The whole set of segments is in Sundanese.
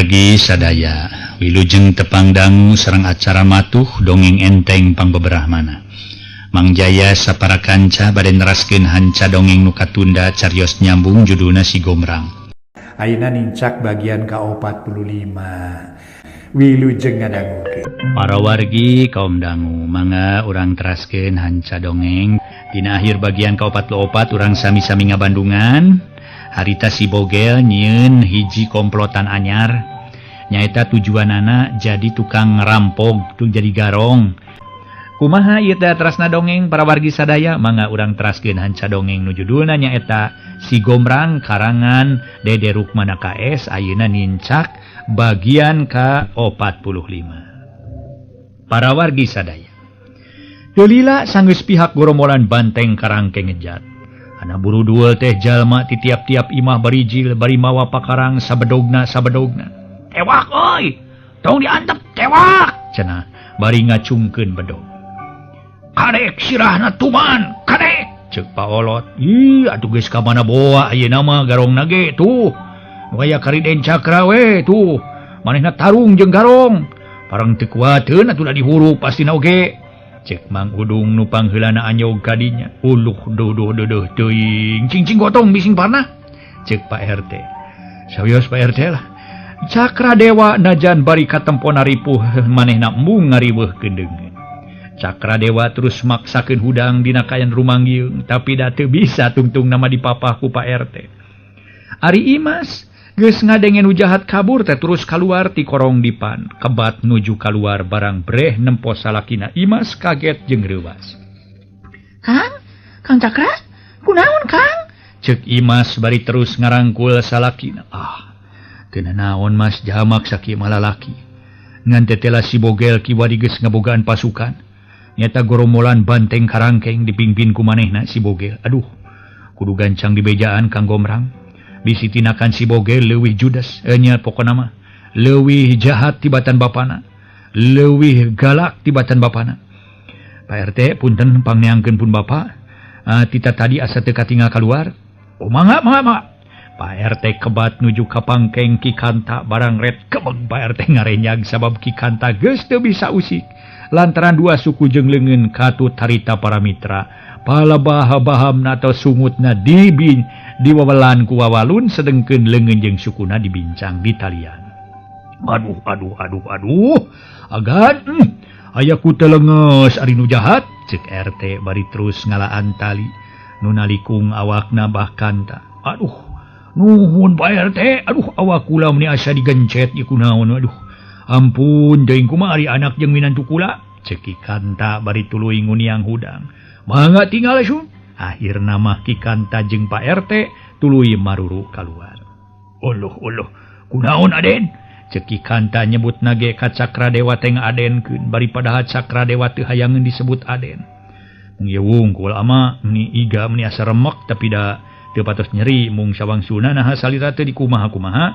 Para wargi sadaya, wilujeng tepang dangu sareng acara matuh dongeng enteng pangbeberahmana. Mang Jaya sapara kanca bade neraskeun hanca dongeng nu katunda, carios nyambung, judulna Si Gomrang. Ayeuna nincak bagian ka-45. Wilujeng ngadangukeun. Para wargi kaum dangu, mangga urang teraskeun hanca dongeng. Dina akhir bagian ka-44 urang sami-sami ngabandungan harita si Bogel nyieun hiji komplotan anyar, nyaeta tujuanana jadi tukang rampok tuh, jadi garong. Kumaha ieu teh terasna dongeng? Para wargi sadaya, mangga urang teraskeun hanca dongeng nu judulna nyaeta Si Gomrang, karangan Dede Rukmana KS. Ayeuna nincak bagian ka-45. Para wargi sadaya, teu lila sanggeus pihak goromolan Banteng Karangkeng ngejat. Ana buru duel teh jalma ti tiap-tiap imah barijil bari mawa pakarang sabedogna sabedogna. "Tewak euy, tong diantep, tewak!" cenah bari ngacungkeun bedog. "Kadek sirahna tuman, kadek!" cek paolot. "Ih, atuh geus ka mana boa ayeuna mah garongna ge? Tuh nu aya Kariden Cakra we tuh, manehna tarung jeung garong parang teu kuateun atuh, da dihurup pastina oge," cek Mang Udung nu pangheulana anyog kadinya. "Uluh, duduh deudeuh teuing, cingcing gotong bising parnah," cek Pak RT. Sawios Pak RT lah. Cakra Dewa najan bari katempona ripuh, manehna embung ngariweuhkeun deungeun. Cakra Dewa terus maksakeun hudang dina kayan rumanggiung, tapi da teu bisa, tungtung nama dipapah ku Pak RT. Ari Imas geus ngadenge nu jahat kabur teh terus keluar ti korong dipan, kebat nuju keluar. Barang breh nempo salakina, Imas kaget jeung reuwas. "Kang, Kang Cakra, kunaon, Kang?" cek Imas bari terus ngarangkul salakina. "Ah, teu naon, Mas, jamak sakieu mah lalaki. Ngan tetela si Bogel kiwari geus ngabogaan pasukan. Nyata goromolan Banteng Karangkeng dipimpin ku manehna, si Bogel. Aduh, kudu gancang dibejaan Kang Gomrang. Bisi tinakan si Bogel leuwih judes, nya pokona mah leuwih jahat tibatan bapana, leuwih galak tibatan bapana. Pak RT, punten pangneangkeun pun bapak. Tita tadi asa teu katingal keluar." "Oh, mangga, mangga, mangga." Pak RT kebat nuju ka pangkeng Ki Kanta. Barang ret kebeg, Pak RT ngarenyag sabab Ki Kanta geus teu bisa usik lantaran dua suku jeung leungeun katut harita para mitra palabaha-bahamna atau sungutna dibin diwawelan ku wawalun, sedengkeun leungeun jeung sukuna dibincang di talian. "Aduh, aduh, aduh, aduh, agan aya ku telenges ari nu jahat," cek RT bari terus ngalaan tali nu nalikung awakna Bah Kanta. "Aduh, nuhun, Pak RT. Aduh, awak kula meni asa digencet ieu, kunaon? Aduh, ampun deui, kumaha ari anak jeung minantu kula?" cek Ki Kanta bari tuluy nguniang hudang. "Mangga tinggal sun." Akhirna mah Ki Kanta jeung Pak RT tuluy maruru kaluar. "Uluh, uluh, kunaon, Aden?" cek Ki Kanta, nyebut nage ka Cakra Dewa teh ngadenkeun, bari padahal Cakra Dewa teu hayangeun disebut Aden. "Mung ieu wungkul, Ama, meni iga meni asa remek, tapi da teu patos nyeri, mung sawangsulna naha salira teu dikumaha-kumaha.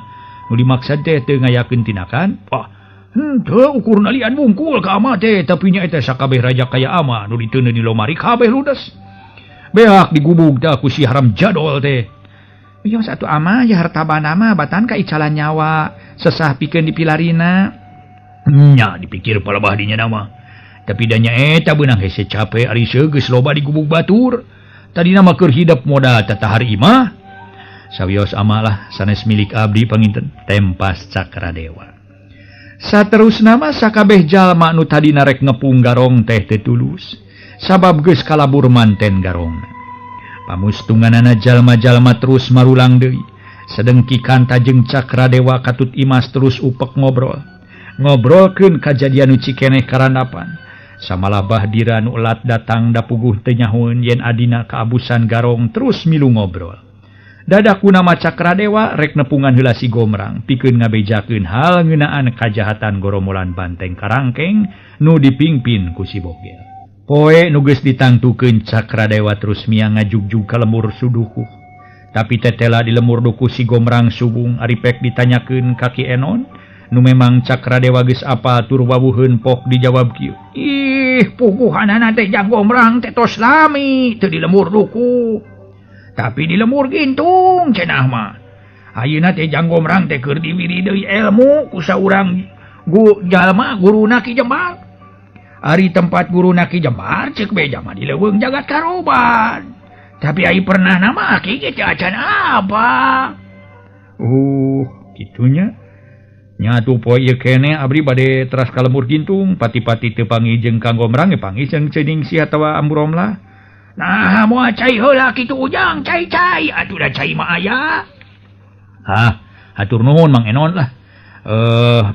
Nu dimaksad teh teu ngayakeun tindakan." "Ah, henteu, ukur nalian wungkul ka Ama teh, tapi nya eta sakabeh raja kaya Ama nu diteundeun di lomari kabeh ludes. Beak digubug tah ku si haram jadol teh." "Ieu satu Ama ya, harta banda mah batan ka icalan nyawa sesah pikeun dipilarina." "Nya dipikir palebah dinya nama. Tapi da nya eta beunang hese cape ari geus loba digubug batur. Tadina mah keur hidep modal tatahar imah." "Sawios, Ama lah, sanes milik abdi panginten," tempas Cakra Dewa. Saterusna mah sakabeh jalma nu tadina rek ngepung garong teh teu tulus sabab geus kalabur manten garongna. Pamustunganana jalma-jalma terus marulang deui. Sedeng Ki Kanta jeung Cakra Dewa katut Imas terus upek ngobrol. Ngobrolkeun kajadian nu cikeneh karandapan. Samalah Bahdira nu elat datang da puguh teu nyahoeun yen adina kaabusan garong terus milu ngobrol. Dadaku nama Cakra Dewa rek nepungan heula si Gomrang pikeun ngabejakeun hal ngeunaan kajahatan goromolan Banteng Karangkeng nu dipingpin ku si Bogel. Poe nu geus ditangtukeun, Cakra Dewa terus miang ngajugjug ka lembur Sudukuh. Tapi tetela di lemur dukuh si Gomrang subung. Ari pek ditanyakeun ka Ki Enon nu memang Cakra Dewa geus apal tur wawuheun pok dijawab kieu. "Ih, puguhanana teh Jang Gomrang teh tos lami teu di lembur dukuh. Tapi di lembur Gintung cenah mah. Ayeuna teh Jang Gomrang teh keur diwiri deui ilmu ku saurang jalma guruna Ki Jembar. Ari tempat guruna Ki Jembar ceuk beja mah di leuweung jagat karoban. Tapi ai pernah nama aki ge teu acan apa. Kitunya. Nyatu poe ieu keneh abdi bade teras ka lembur Gintung, pati-pati teu panggih jeung Kang Gomrang ge panggih jeung Ceuningsih atawa Ambu Romlah. Nah, moal cai heula kitu Ujang, cai-cai atuh da cai mah aya. Hah, hatur nuhun Mang Enon lah.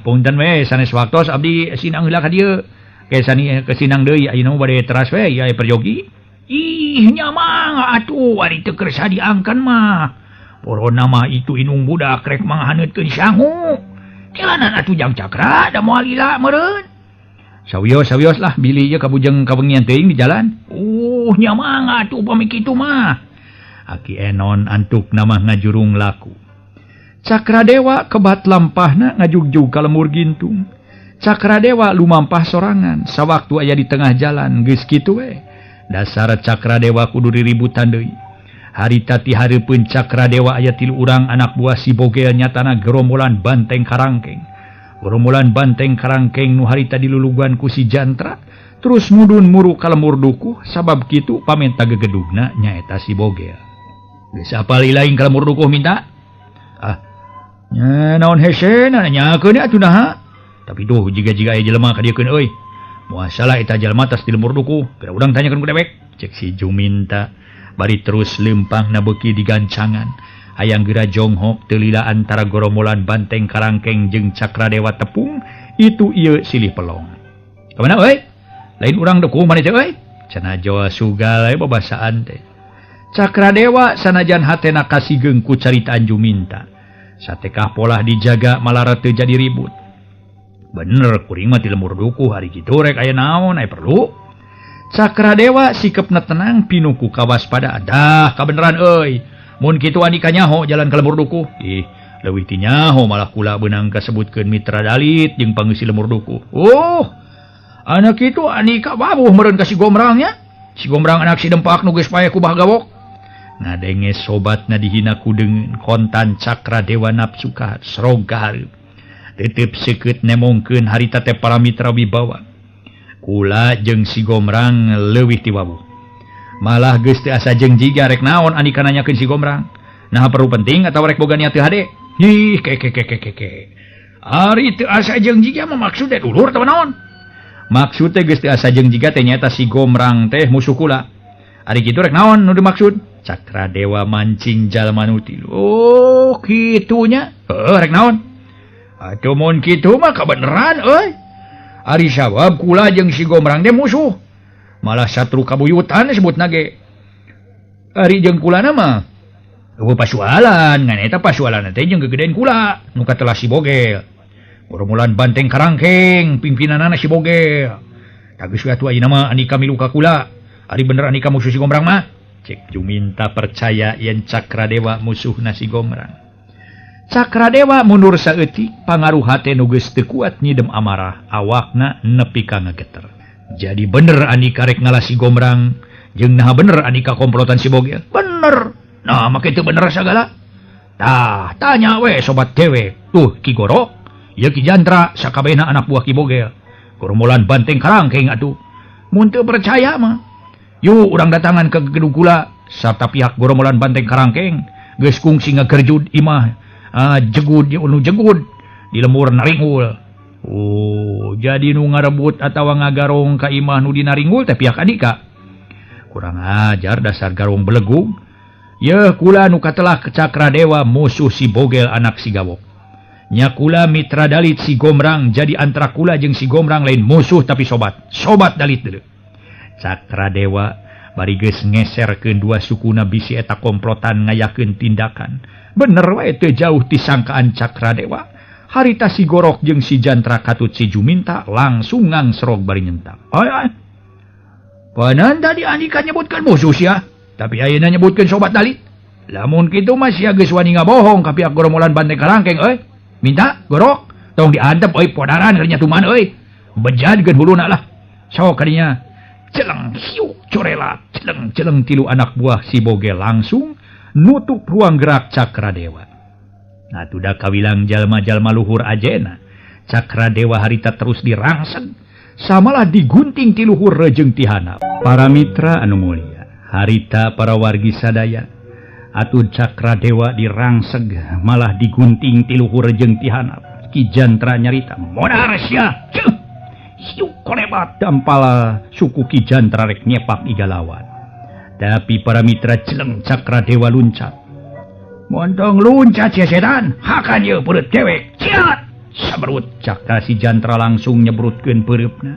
Punten we sanes waktos abdi sinang heula ka dieu. Ke sani ke sinang deui ayeuna bade teras we ieu aya perjogi. Ih, nya mah atuh ari teu kersa diangkan mah. Porona mah itu inung budak rek manghaneutkeun sangu. Jalanan atuh Jang Cakra da moal lila meureun. Sawios-sawios lah bilih ieu kabujeng kawengian teuing di jalan. Nya mah atuh pami kitu mah. Aki Enon antuk nama ngajurung laku. Cakradewa kebat lampahna ngajugjug ka lembur Gintung. Cakradewa lumampah sorangan sawaktu aya di tengah jalan geus kitu we. Dasar Cakradewa kudu diributan deui. Harita ti hareupeun Cakradewa aya tilu urang anak buah si Bogel nyatana gerombolan Banteng Karangkeng. Gerombolan Banteng Karangkeng nu harita dilulugan ku si Jantra terus mudun muru ka lembur dukuh sabab kitu pamenta gegedugna nyaeta si Bogel. Geus apal lain ka lembur dukuh minta? Ah, nya naon hesena nanyakeun atuh naha? Tapi duh jiga-jiga aya jelema ka dieukeun euy. Moal salah eta jelema tas di lembur dukuh. Geura urang tanyakeun ku dewek. Cek si Juminta. Bari terus lempang na beuki digancangan. Hayang geura jonghok teu lila antara gorombolan Banteng Karangkeng jeung Cakradewa tepung itu ieu silih pelong. Ka mana euy? Lain urang dukuh maneh teh euy? Cenah Jawa Sugal we babasaan teh. Cakradewa sanajan hatena kasigeung ku caritaan Juminta. Satekah polah dijaga malara teu jadi ribut. Bener kuring mah ti lembur dukuh hari kitu rek aya naon aya perlu. Cakradewa sikepna tenang pinuku kawaspada. Dah kabeneran euy. Mun kitu andika nyaho jalan ka lembur dukuh. Ih, leuwih ti nyaho malah kula beunang kasebutkeun Mitra Dalit jeung pangeusi lembur dukuh. Oh, anak kitu andika wabuh meureun ka si Gomrang nya. Si Gomrang anak si Dempak nu geus paeh ku Bah Gawok. Ngadenge sobatna dihina ku deungeun kontan Cakradewa nafsu ka serog ka hareup. Tetep seukeut nemongkeun harita teh para mitra wibawa. Kula jeung si Gomrang leuwih ti wabuh. Malah geus teu asa jeung jiga rek naon andika nanyakeun si Gomrang. Nah perlu penting atawa rek boga niat teu hade? Ih, ke ke ke ke ke ke. Ari teu asa jeung jiga mah maksud teh dulur atawa naon? Maksud teh geus teu asa jeung jiga teh nyaeta si Gomrang teh musuh kula. Ari kitu rek naon nu dimaksud? Cakradewa mancing jalma nu tilu. Oh, kitu nya. Heuh, rek naon? Atuh mun kitu mah kabeneran euy. Ari sabab kula jeung si Gomrang teh musuh. Malah satru kabuyutan sebutna ge. Ari jeung kulana mah eueuh pasualan, ngan eta pasualanna teh jeung gegedean kula nu katelah si Bogel. Gerombolan Banteng Karangkeng pimpinanana si Bogel. Tah geus we atuh ayeuna mah andika milu ka kula. Ari bener andika musuh si Gomrang mah? Cek Juminta percaya yen Cakradewa musuhna si Gomrang. Cakradewa mundur saeutik pangaruh hate nu geus teu kuat nyidem amarah awakna nepi ka ngageter. Jadi bener andika rek ngalah si Gomrang jeung naha bener andika komplotan si Bogel? Bener. Nah make teu bener sagala. Tah tanya we sobat dewek. Tuh Ki Gorok, ieu Ki Jantra sakabehna anak buah Ki Bogel. Gerombolan Banteng Karangkeng atuh. Mun teu percaya mah yuk urang datangan ke gedung kula sarta pihak gerombolan Banteng Karangkeng geus kungsi ngagerjud imah. Jegud nu jegud di lembur Naringgul. Oh, jadi nu ngarebut atawa ngagarong ka imah nu di Naringgul teh pihak andika. Kurang ajar dasar garong belegug. Yeuh kula nu katelah Cakradewa musuh si Bogel anak si Gawok. Nya kula mitra Dalit si Gomrang, jadi antara kula jeung si Gomrang lain musuh tapi sobat. Sobat Dalit deuleu. Cakradewa bari geus ngeserkeun dua sukuna bisi eta komplotan ngayakeun tindakan. Bener wae teu jauh ti sangkaan Cakradewa. Harita si Gorok jeung si Jantra katut si Juminta langsung ngangsrog bari nyentak. Ay ay. Panan tadi andika nyebutkeun musuh sia, tapi ayeuna nyebutkeun sobat Dalit. Lamun kitu mah sia geus wani ngabohong ka pihak gerombolan Banteng Karangkeng euy. Minta Gorok tong diantep euy podaran keur nyatuman euy. Bejadkeun huluna lah. Sok kadinya. Celeng hiu corela celeng celeng tilu anak buah si Bogel langsung nutup ruang gerak Cakradewa. Atuh da kawilang jalma-jalma luhur ajena. Cakra Dewa harita terus dirangseg, samalah digunting ti luhur rejeng ti handap. Para mitra anu mulia, harita para wargi sadaya, atuh Cakra Dewa dirangseg malah digunting ti luhur rejeng ti handap. Ki Jantra nyarita, "Modar sia!" Ceuh! Hiu kolebat dampala suku Ki Jantra rek nyepak igalawan. Tapi para mitra celeng Cakra Dewa luncat. Montong luncat sia setan, hakan ieu peureut dewek. Ciat! Saberut cakra si Jantra langsung nyebrutkeun peureupna.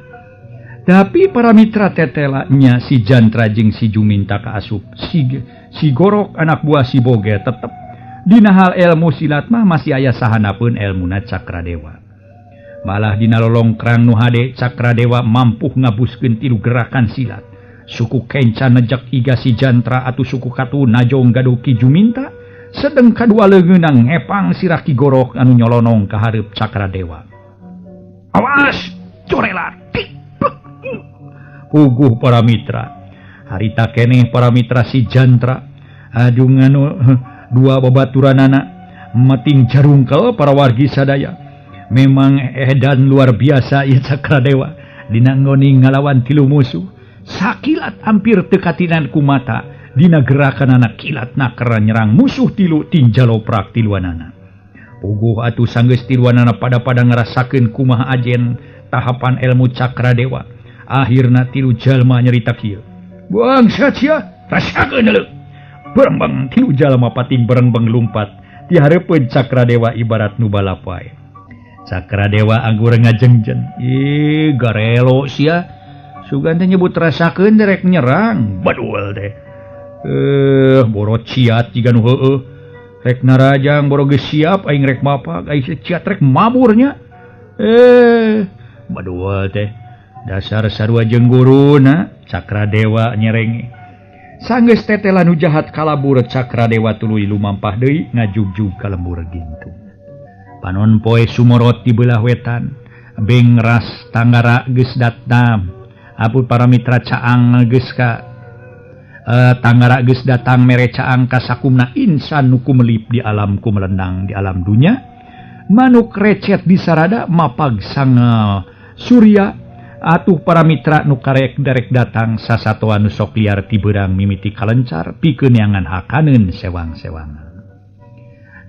Tapi para mitra tetela nya si Jantra jeung si Juminta kaasup. Si Gorok anak buah si Boge tetep dina hal ilmu silat mah masih aya sahanapeun elmuna Cakra Dewa. Malah dina lolongkrang nu hade Cakra Dewa mampu ngabuskeun tilu gerakan silat. Suku kenca nejek iga si Jantra atuh suku katu najong gaduh Ki Juminta. Sedeng kadua leungeunna ngepang sirah Ki Gorok anu nyolonong ka hareup Cakra Dewa. Awas, corelat. Puguh para mitra. Harita keneh para mitra si Jantra aduh nganu dua babaturanana meting jarungkel para wargi sadaya. Memang edan luar biasa ieu Cakra Dewa dina ngoni ngalawan tilu musuh. Sakilat hampir teu katinan ku mata. Dina gerakan anak kilat nakera nyerang musuh tilu tinjaloprak tiluanana. Puguh atuh sanggeus tiluanana pada-pada ngarasakeun kumaha ajen tahapan ilmu Cakra Dewa. Akhirna tilu jalma nyarita kieu. Bangsat sia, rasakeun deuleu. Berengbeng tilu jalma pating berengbeng lumpat di hareupeun Cakra Dewa ibarat nu balap wae. Cakra Dewa anggur ngajengjen. Ih, garelo sia. Sugan teh nyebut rasakeun derek nyerang. Badul teh. Boro ciat jiga nu heueuh. Rek narajang boro geus siap aing rek mapak, aing ciat rek maburnya. Badul teh. Dasar sarua jeung guruna Cakra Dewa nyerenge. Sanggeus tetela nu jahat kalabur Cakra Dewa tuluy lumampah deui ngajugjug ka lembur gintung. Panon poe sumorot di belah wetan, beng ras tanggara geus datang. Apun para mitra caang geus ka tanggara geus datang mere caang ka sakumna insan nu kumelip di alam kumelenang di alam dunya. Manuk recet di sarada mapag sanga surya. Atuh para mitra nu karek derek datang sasatoan nu sok liar ti beurang mimiti kalencar pikeun neangan hakaneun sewang-sewangan.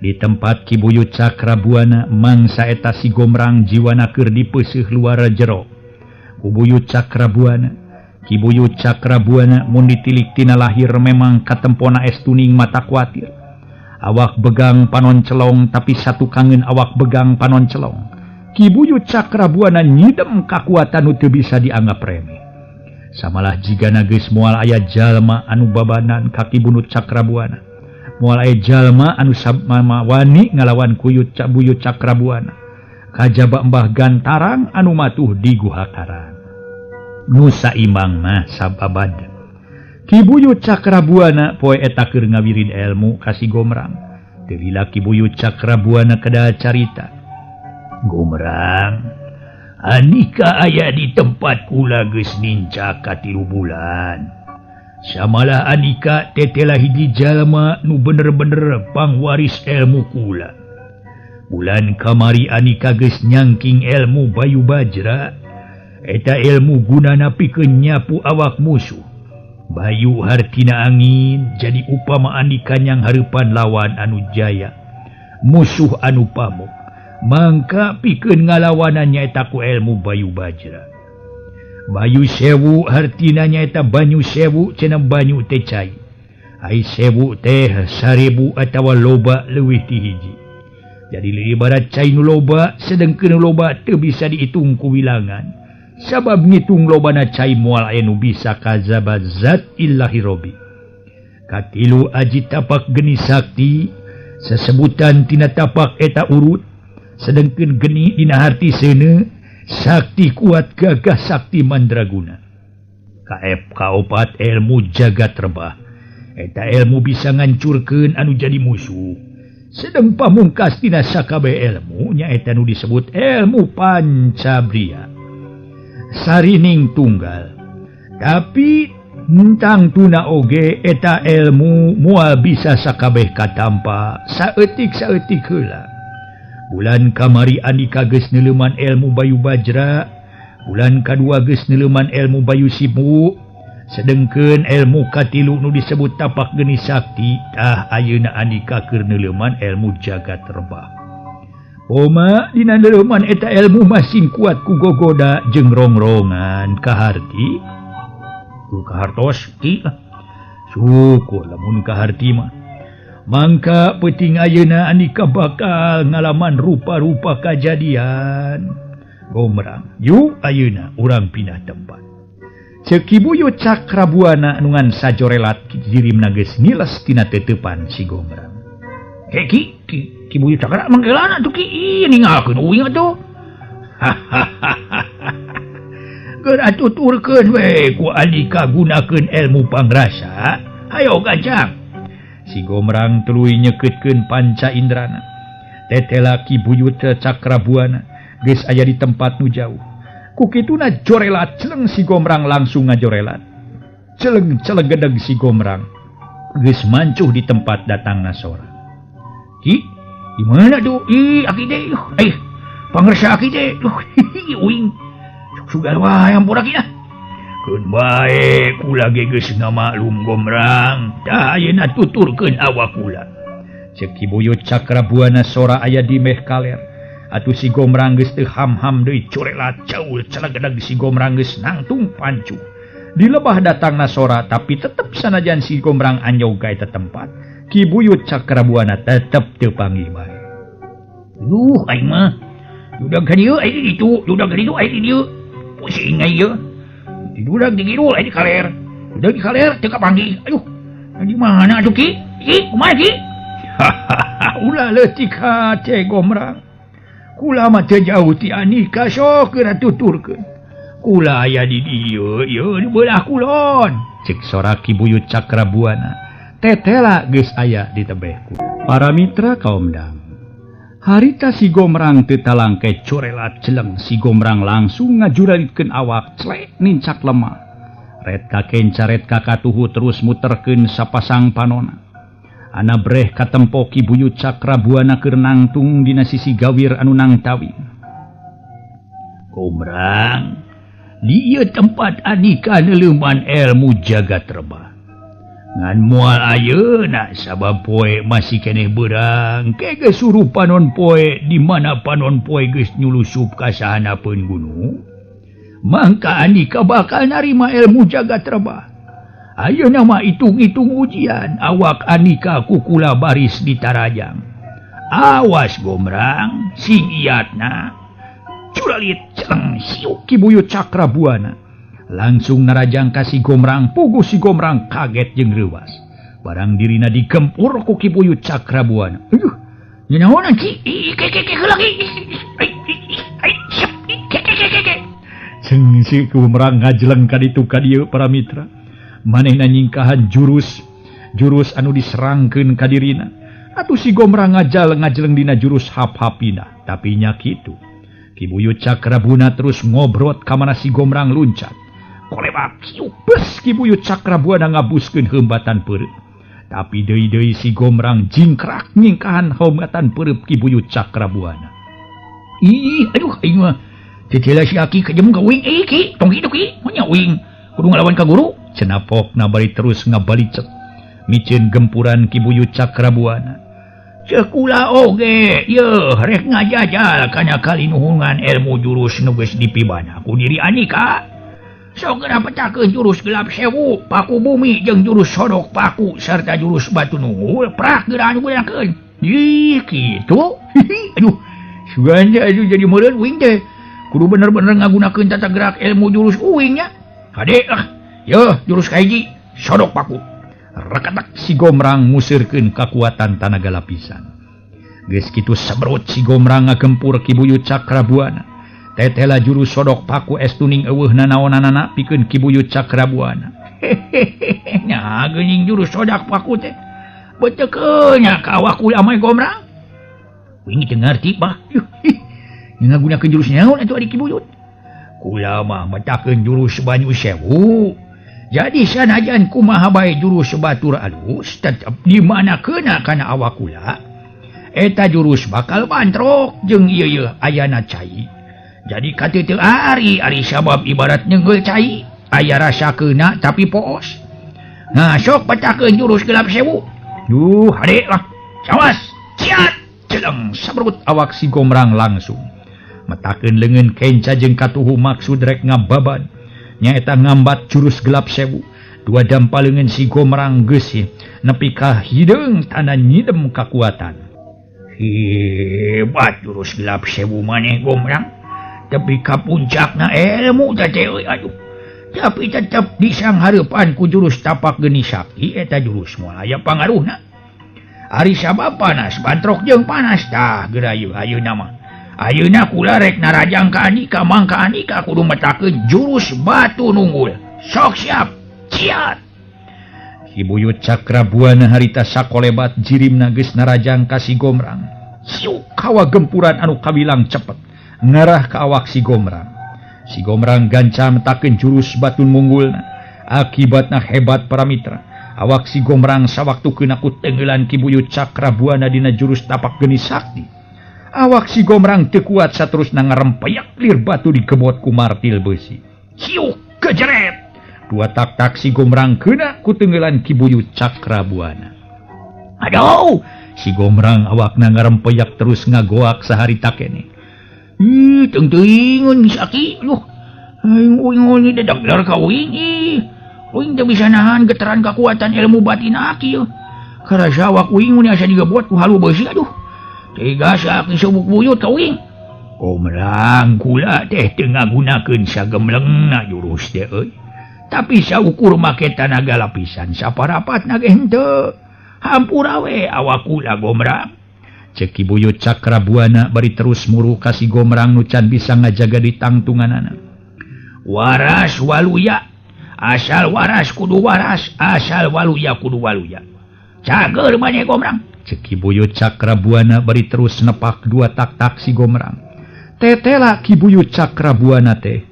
Di tempat Ki Buyut Cakra Buana mangsa eta si Gomrang jiwana keur dipeuseuh luar jero. Ku Buyut Cakra Buana, Ki Buyut Cakra Buana mun ditilik tina lahir memang katempona es tuning mata kuatir. Awak begang panon celong tapi satu kangen awak begang panon celong. Ki Buyut Cakra Buana nyidem kakuatan nu teu bisa dianggap remeh. Samalah jigana geus moal aya jalma anu babanan ka Ki Buyut Cakra Buana. Moal aya jalma anu samama wani ngalawan kuyut Buyut Cakra Buana. Kajaba Mbah Gantarang anu matuh di Guha Karang. Nu saimbang mah sababad. Ki Buyut Cakra Buana poe eta keur ngawirid ilmu ka si Gomrang. Teu lila Ki Buyut Cakra Buana kada carita. Gomrang, Anika aya di tempat kula geus nincak ka 3 bulan. Samalah Anika tetela hiji jalma nu bener-bener pangwaris ilmu kula. Bulan kamari Anika geus nyangking ilmu Bayu Bajra. Eta ilmu gunana pikeun nyapu awak musuh. Bayu hartina angin jadi upama Anika nyang hareupan lawan anu jaya, musuh anu pamuk. Mangka pikeun ngalawanan nyaeta ku ilmu Bayu Bajra. Bayu sewu hartina nyaeta banyu sewu cenah banyu teh cai. Ai sewu teh 1000 atawa loba leuwih ti hiji. Jadi ibarat cai nu loba sedengkeun nu loba teu bisa diitung ku wilangan. Sabab ngitung lobana cai moal aya nu bisa kazaba zat illahi robi. Katilu aji tapak geni sakti sesebutan tina tapak eta urut. Sedengkeun geni dina harti seuneu sakti kuat gagah sakti mandraguna. Kaep kaopat ilmu jagat rebah. Eta ilmu bisa ngancurkeun anu jadi musuh. Sedeng pamungkas tina sakabeh ilmu nyaeta nu disebut ilmu pancabria. Sarining tunggal. Tapi Tang tuna oge eta ilmu moal bisa sakabeh katampa saeutik saeutik heula. Bulan kamari Andika geus neuleuman ilmu Bayu Bajra, bulan kadua geus neuleuman ilmu Bayu Sibu, sedengkeun ilmu katilu nu disebut tapak geni sakti, tah ayeuna Andika keur neuleuman ilmu jagat rebah. Oma dina neuleuman eta ilmu masing kuat ku gogoda jeung rongrongan kaharti. Kahartos ki syukur lamun kaharti mah mangka peuting ayeuna Andika bakal ngalaman rupa-rupa kajadian gomrang yuk ayeuna urang pindah tempat. Ceuk Ki Buyut Cakrabuana nu ngan sajorelat jirimna geus ngiles tina teuteupan si Gomrang. He ki Ki Buyut Cakra mangkelana tuh ki ninggalkeun uing atuh. Hahaha. Geura tuturkeun we ku Andika gunakeun ilmu pangrasa. Hayo gancang. Si Gomrang tuluy nyekeutkeun panca indrana. Tetela Ki Buyut Cakrabuana geus aya di tempat nu jauh. Ku kituna jorelat celeng si Gomrang langsung ngajorelat. Celeng celeng gedeg si Gomrang geus mancuh di tempat datangna sora. Ki, di mana tuh? Ih, aki teh. Eh, pangrasa aki teh. Uing. Sugal wae ampura ki ah. Keun bae kula ge geus ngamaklum Gomrang. Tah ayeuna tuturkeun awak kula. Ceuk Ki Buyut Cakrabuana sora aya di meh kaler. Atuh si Gomrang geus teu ham-ham deui corelat caul celegedeg si Gomrang geus nangtung pancuh. Di lebah datangna sora tapi tetep sanajan si Gomrang anjog ka eta tempat. Ki Buyut Cakrabuana tetep teu panggih bae. Duh aing mah. Dudag ka dieu aing di ditu, dudag ka ditu aing di dieu. Pusing aing ieu. Didudag di kidul aing di kaler. Dudag di kaler teu kapanggih. Aduh. Di mana atuh Ki? Ki, kumaha Ki? Hahaha, ulah leutik hate Gomrang. Kula mah teu jauh ti Andika sok geura tuturkeun. Kula aya di dieu ieu di beulah kulon. Cek sora Ki Buyut Cakrabuana. Tetela geus aya di tebeh. Para mitra kaum dang. Harita si Gomrang teu talangke corelat celeng si Gomrang langsung ngajuralitkeun awak clek nincak lemah. Ret ka kenca ret ka katuhu terus muterkeun sapasang panona. Ana breh katempo Ki Buyut Cakrabuana keur nangtung dina sisi gawir anu nangtawi. Gomrang, di ieu tempat Andika neuleuman ilmu jagat rebah. Ngan moal ayeuna sabab poe masih keneh beurang, ke geus suruh panon poe di mana panon poe geus nyulusup ka sahanapeun gunung. Mangka Andika bakal narima ilmu jagat rebah. Ayeuna mah hitung-hitung ujian awak Andika ku kula baris ditarajang. Awas Gomrang, sing iatna. Curalit celeng siuk Ki Buyut Cakrabuana. Langsung narajang ka si Gomrang, puguh si Gomrang kaget jeung reuwas. Barang dirina digempur ku Ki Buyut Cakrabuana. Aduh, nyahonan Ki? Ke ke ke heula Ki. Ai, siap. Ke ke ke ke. Ceung si Gomrang ngajeleng ka ditu ka dieu para mitra. Manehna nyingkahan jurus jurus anu diserangkeun ka dirina. Atuh si Gomrang ngajal ngajeleng dina jurus hap-hapina, tapi nya kitu. Ki Buyut Cakrabuana terus ngobrot ka mana si Gomrang luncat. Kolewak kieu bes Ki Buyut Cakrabuana ngabuskeun heumbatan peureub. Tapi deui-deui si Gomrang jingkrak nyingkahan heumbatan peureub Ki Buyut Cakrabuana. Ih, aduh aing mah. Tetela si aki kejem ka uing. Eh ki, tong kitu ki, monya uing. Kudu ngalawan ka guru. Cenapokna bari terus ngabalicet. Miceun gempuran Ki Buyut Cakrabuana. Ceuk kula oge, yeuh rek ngajajal kana kalinuhungan ilmu jurus nu geus dipibana ku diri Andika. Sok geura petakeun jurus gelap sewu, paku bumi jeung jurus sodok paku sarta jurus batu nunggul, prak geura anu gunakeun. Ih, kitu. Aduh, sugan teh aduh jadi meureun uing teh. Kudu bener-bener ngagunakeun tata gerak ilmu jurus uing nya. Hade lah. Yeuh, jurus kahiji, sodok paku. Reketak si Gomrang ngusirkeun kakuatan tanaga lapisan. Geus kitu sebrut si Gomrang ngagempur Ki Buyut Cakrabuana. Tetela jurus sodok paku estuning eueuh nanaonanana pikeun Ki Buyut Cakrabuana. Hehehe, nya geuning jurus sodok paku teh. Betekeun nya ka awak kula mah Gomrang. Uing teu ngarti bah. Ngagunakeun jurus naon atuh ari Ki Buyut? Kula mah metakeun jurus Banyu Sewu. Jadi sanajan kumaha bae jurus batur alus tetep di mana keuna kana awak kula eta jurus bakal bantrok jeung ieu ieu ayana cai. Jadi kateu ari ari sabab ibarat nyenggel cai aya rasa keuna tapi poos. Nah sok petakeun jurus gelap sewu. Duh hade lah. Cawas ciat celeng sabrut awak si Gomrang langsung. Metakeun leungeun kenca jeung katuhu maksud rek ngababan. Nyaeta ngambat jurus gelap sewu. Dua dampa leungeun si Gomrang geus nepi ka hideung tanda nyidem kakuatan. Hebat jurus gelap sewu maneh Gomrang. Tapi ka puncakna ilmu teh euy aduh. Tapi tetep disanghareupan ku jurus tapak geni sakti eta jurus moal aya pangaruhna. Ari sabab panas bantrok jeung panas tah geura ieu ayeuna mah. Ayeuna kula rek narajang ka andika mangka andika kudu metakeun jurus batu nunggul. Sok siap. Ciat. Ki Buyut Cakra Buana harita sakolebat jirimna geus narajang ka si Gomrang. Siuk kawa gempuran anu kabilang cepet ngarah ka awak si Gomrang. Si Gomrang ganca metakeun jurus batu munggulna. Akibatna hebat para mitra. Awak si Gomrang sawaktu keuna ku tenggelan Ki Buyut Cakra Buana dina jurus tapak geni sakti. Awak si Gomrang teu kuat saterusna ngarempeyak lir batu digebot ku martil besi. Siuk kejeret. Dua tak-tak si Gomrang keuna ku tenggelan Ki Buyut Cakra Buana. Aduh, si Gomrang awakna ngarempeyak terus ngagoak saharita keneh. Ih, teuing-teuingeun si aki. Aduh, aing uing dedegler ka uing ih. Uing teu bisa nahan getaran kakuatan ilmu batin aki euy. Karasa awak uing mun asa digebot ku halu beusi aduh. Tiga aki subuk buyut ka uing. Gomrang kula teh teu ngagunakeun sagemlengna jurus teh euy. Tapi saukur make tanaga lapisan saparapatna ge henteu. Hampura we awak kula Gomrang. Cek Ki Buyut Cakra Buana bari terus muru ka si Gomrang nu can bisa ngajaga di tangtunganana. Waras waluya, asal waras kudu waras, asal waluya kudu waluya. Cager maneh Gomrang. Cek Ki Buyut Cakra Buana bari terus nepak dua tak-tak si Gomrang. Tetela Ki Buyut Cakra Buana teh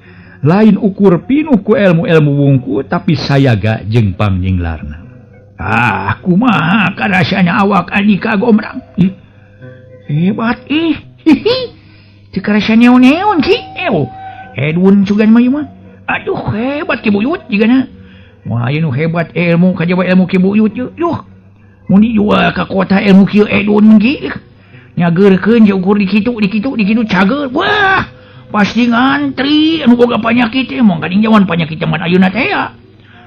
lain ukur pinuh ku ilmu-ilmu wungku tapi sayaga jeung pangjinglarna. Ah, kumaha karasana awak andika Gomrang? Ih, hebat ih. Hihi. Teu karasa neon-neon ki. Ew. Edun sugan mah ieu mah. Aduh, hebat Ki Buyut jigana. Wah, ieu nu hebat ilmu kajaba ilmu Ki Buyut ieu. Duh. Mun dijual ka kota ilmu kieu edun ki. Nyageurkeun je ukur di kitu di kitu di kitu cager. Wah, pasti ngantri anu boga panyakit teh mong kading jaman panyakit jaman ayeuna teh ya.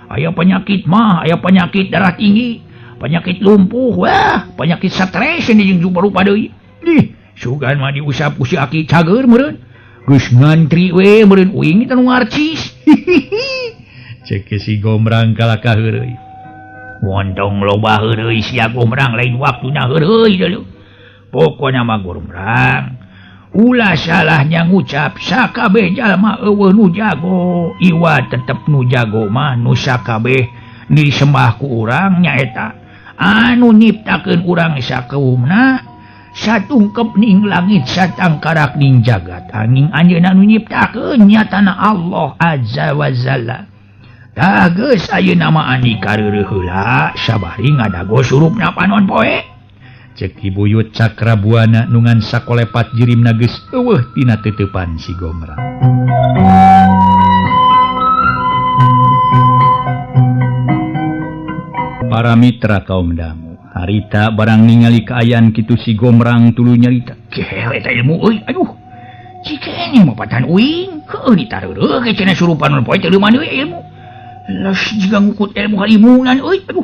Aya penyakit mah, aya penyakit darah tinggi, penyakit lumpuh, wah, penyakit stres ini jeung rupa-rupa deui. Ih, sugan mah diusap ku si aki cager meureun. Geus ngantri we meureun uing teh nu ngarcis. Cek si Gomrang kalakah heureuy. Wontong loba heureuy sia Gomrang lain waktuna heureuy deuleu. Pokona mah Gomrang ulah salahnya ngucap sakabeh jalma eueuh nu jago, iwa tetep nu jago mah nu sakabeh disembah ku urang nyaeta anu nyiptakeun urang sakeumna satungkep ning langit satangkarak ning jagat angin anjeunna nu nyiptakeun nyatana Allah azza wa jalla. Tah geus ayeuna mah andika reureuh heula sabari ngadago surupna panon poe. Cek Ki Buyut Cakra Buana nu ngan sakolepat jirimna geus eueuh tina teuteupan si Gomrang. Para mitra kaum dangu, harita barang ningali kaayaan kitu si Gomrang tuluy nyarita. Kehe eta ilmu euy, aduh. Cikene mah patan uing, heueuh ditareureuk ge cenah surupan poe teu leuman deui ilmu. Los jiga ngukut ilmu halimunan euy, aduh.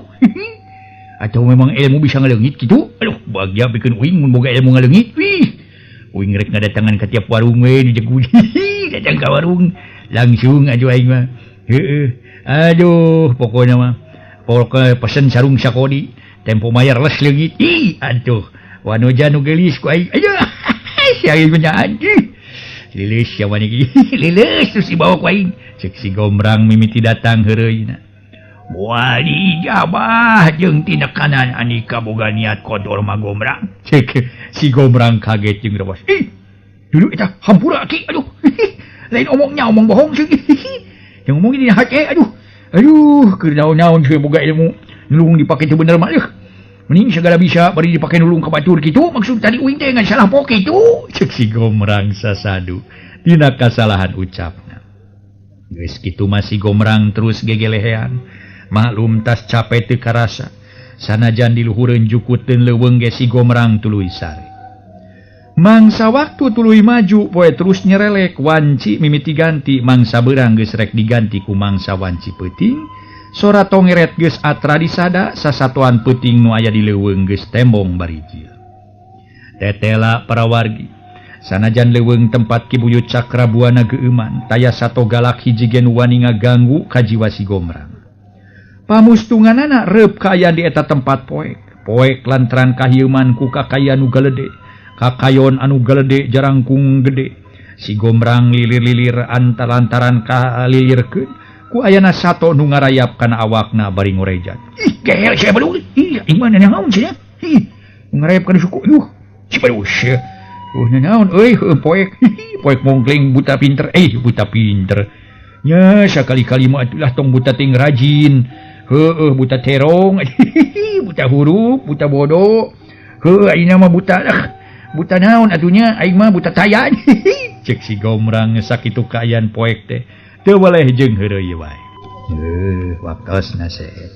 Atau memang ilmu bisa ngaleungit kitu? Aduh, bagja pikeun uing mun boga ilmu ngaleungit. Wih. Uing rek ngadatangan ka tiap warung we di jeguj. Datang ka warung langsung aja aing mah. Heeh. Aduh, pokona mah. Pokona pesen sarung sakodi, tempo mayar les leungit. Ih, aduh. Wanoja nu geulis ku aing. Aduh. Si aing mah anjing. Lilis sia maneh iki. Lilis terus dibawa ku aing. Cek si Gomrang mimiti datang heureuyna. Moal diijabah jeung tinekanan andika boga niat kotor mah Gomrang. Cek si Gomrang kaget jeung rewas. Ih, dulu eta hampura ki aduh. Lain omongnya omong bohong sih. Yang ngomong ini hati aduh. Aduh, keur naon-naon seueur boga ilmu. Nulung dipake teu bener mah euy. Mending segala bisa bari dipake nulung ka batur kitu maksud tadi uing teh ngan salah poke kitu. Cek si Gomrang sasadu dina kasalahan ucapna. Geus kitu mah si Gomrang terus gegelehean. Maklum tas capek teu karasa. Sanajan diluhureun jukuteun leuweung ge si Gomrang tuluy sare. Mangsa waktu tuluy maju poe terus nyerelek wanci mimiti ganti mangsa beurang geus rek diganti ku mangsa wanci peuting. Sora tongeret geus atra disada sasatoan peuting nu aya di leuweung geus tembong barijil. Tetela para wargi sanajan leuweung tempat Ki Buyut Cakrabuana geueuman taya sato galak hiji ge nu wani ngaganggu ka jiwa si Gomrang. Pamustunganana reup kaayaan di eta tempat poek. Poek lantaran kahieuman ku kakaya nu galede. Kakayon anu galede jarangkung gede. Si Gomrang lilir-lilir antalantaran kalilirkeun ku ayana sato nu ngarayap kana awakna bari ngorejat. Ih, gehel sia baduh. Ih, aing mah naon sia? Ih, ngarayap kana suku. Yuh, si baduh sia. Naon euy, poek. Poek mongkleng buta pinter. Buta pinter. Nya sakali-kali mah atulah tong buta ting rajin. Heueuh buta terong. Buta huruf, buta bodoh. Heueuh ayeuna mah buta lah. Buta naon atunya aing mah buta taya. Cek si Gomrang sakitu kaayaan poek teh teu weleh jeung heureuy wae. Waktosna seep.